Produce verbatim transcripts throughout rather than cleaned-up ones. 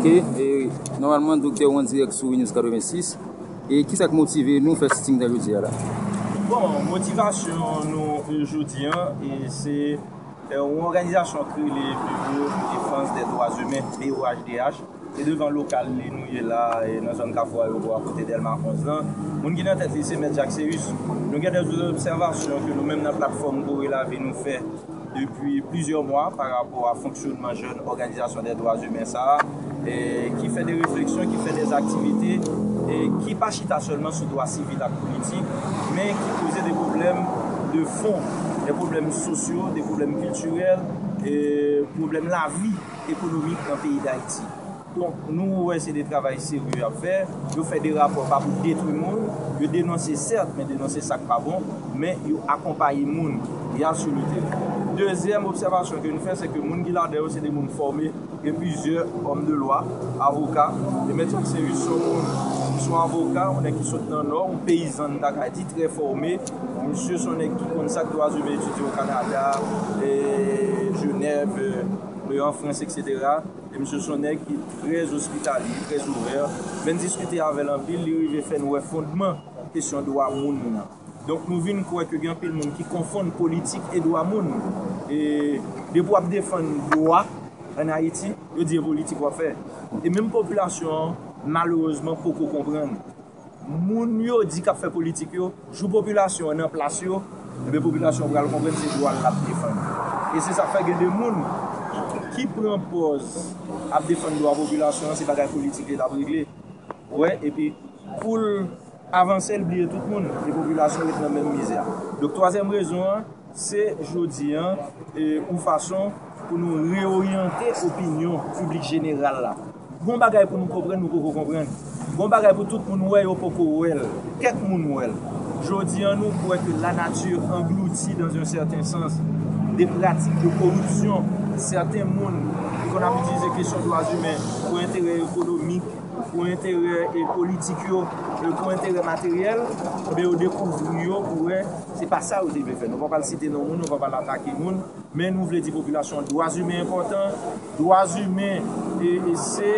Ok, e, nòmalman, doktè ou an dirèk sou News katrevensis. E kisa k motive nou fè sitting sa jodi a la? Bon, motivasyon nou, e, jodi an, e se, e, yon òganizasyon ki rele Biwo de Defans dè Dwa Imen, B O H D H. E devan lokal li nou ye la, e nan zòn Kafou Ayewopò a kote Dèlma onz lan. Moun ki nan tèt li se Mèt Jacques Céus. Nou gen dè obsèvasyon ke nou menm nan platfòm Kore Lavi nou fè depi plizyè mwa pa rapò a fonksyonman jèn òganizasyon dè dwa imen sa a, e ki fè de refleksyon, ki fè de aktivite, e ki pa chita sèlman sou dwa sivil ak politik, men ki poze de pwoblèm de fon, de pwoblèm sosyo, de pwoblèm kiltirèl, e pwoblèm lavi ekonomik nan peyi Dayiti. Donk, nou wè se de travay serye y ap fè. Yo fè de rapò pa pou detwi moun, yo denonse sèt, men denonse sa k pa bon, men yo akonpaye moun, y al sou le teren. Dezyèm obsèvasyon ke nou fè, se ke moun ki ladan yo se de moun fòme, gen plizyè òm de lwa, avoka, e Mèt Jacques Céus se yon moun, se yon avoka, yon nèg ki sot nan Nò, yon peyizan, n ta ka di, trè fòme. Misye se yon nèg ki konn sa k dwa imen etidye o Kanada, e Jenèv, e an Frans, etsetera. E misye se yon nèg ki trè ospitalye, trè ouvè. Lè n diskite avè l anpil, li rive fè n wè fondman kesyon dwa moun nan. Donk, nou vin kwè ke gen anpil moun ki konfonn politik e dwa moun. E depi w ap defann dwa ann Ayiti, yo di e politik w ap fè. E menm popilasyon an, malerezman, poko konprann. Moun yo di k ap fè politik yo, jou popilasyon an nan plas yo, ebyen popilasyon an pral konprann se dwa l l ap defann. E se sa k fè gen de moun ki pran pòz ap defann dwa popilasyon an, se bagay politik li l ap regle. Ou wè, epi pou l avanse, l bliye tout moun, e popilasyon ret nan menm mizè a. Donk, twazyèm rezon an, se jodi an, e, yon fason pou nou reoryante opinyon piblik jeneral la. Gon bagay pou nou konprann, nou poko konprann. Gon bagay pou tout moun wè, yo poko wè l. Kèk moun wè l. Jodi an, nou kwè ke la nature engloutit, dans un certain sens, des pratiques de corruption. Sèten moun ki konn ap itilize kesyon dwa imen pou enterè ekonomik, pou enterè, e, politik yo, e, pou enterè materyèl, ebyen, yo dekouvri yo pou wè se pa sa yo te vle fè. Nou pa pral site non moun, nou pa pral atake moun, men nou vle di popilasyon an dwa imen enpòtan. Dwa imen, e, e se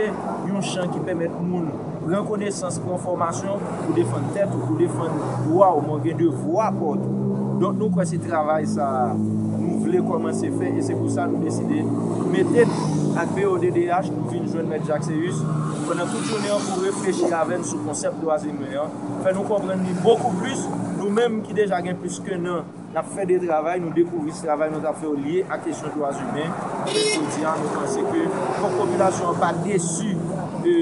yon chan ki pèmèt moun pran konesans, pran fòmasyon pou defann tèt ou, pou defann dwa w, men w gen devwa pa w tou. Donk, nou kwè se travay sa a nou vle kòmanse fè, e se pou sa nou deside mete n ak B O D D H, nou vin jwenn Mèt Jacques Céus pandan tout jounen an pou reflechi avè n sou konsèp dwa imen an, fè nou konprann li bokou plis, nou menm ki deja gen plis ke nan, n ap fè de travay, nou dekouvri se travay nou t ap fè yo lye ak kesyon dwa imen. Men jodi a, nou panse ke fòk popilasyon an pa desi de,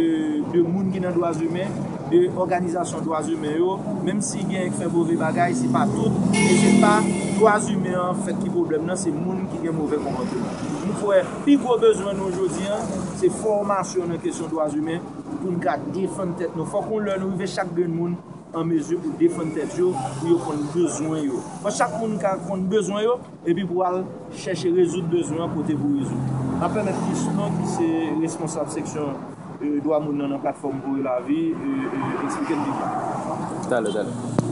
de moun ki nan dwa imen, de òganizasyon dwa imen yo, menm si gen k fè move bagay, se pa tout, e se pa dwa imen an fèt ki pwoblèm nan, se moun ki gen move konpòteman. Nou kwè pi gwo bezwen nou jodi an, se fòmasyon nan kesyon dwa imen pou n ka defann tèt nou. Fòk yon lè nou rive chak grenn moun an mezi pou defann tèt yo, pou yo konn bezwen yo. Fòk chak moun ka konn bezwen yo, epi pou al chèche rezoud bezwen an kote pou rezoud. N ap pèmèt Kriston, ki se responsab seksyon, e, dwa moun nan nan platfòm Kore Lavi, e, e, eksplike n pi byen. Talè, talè.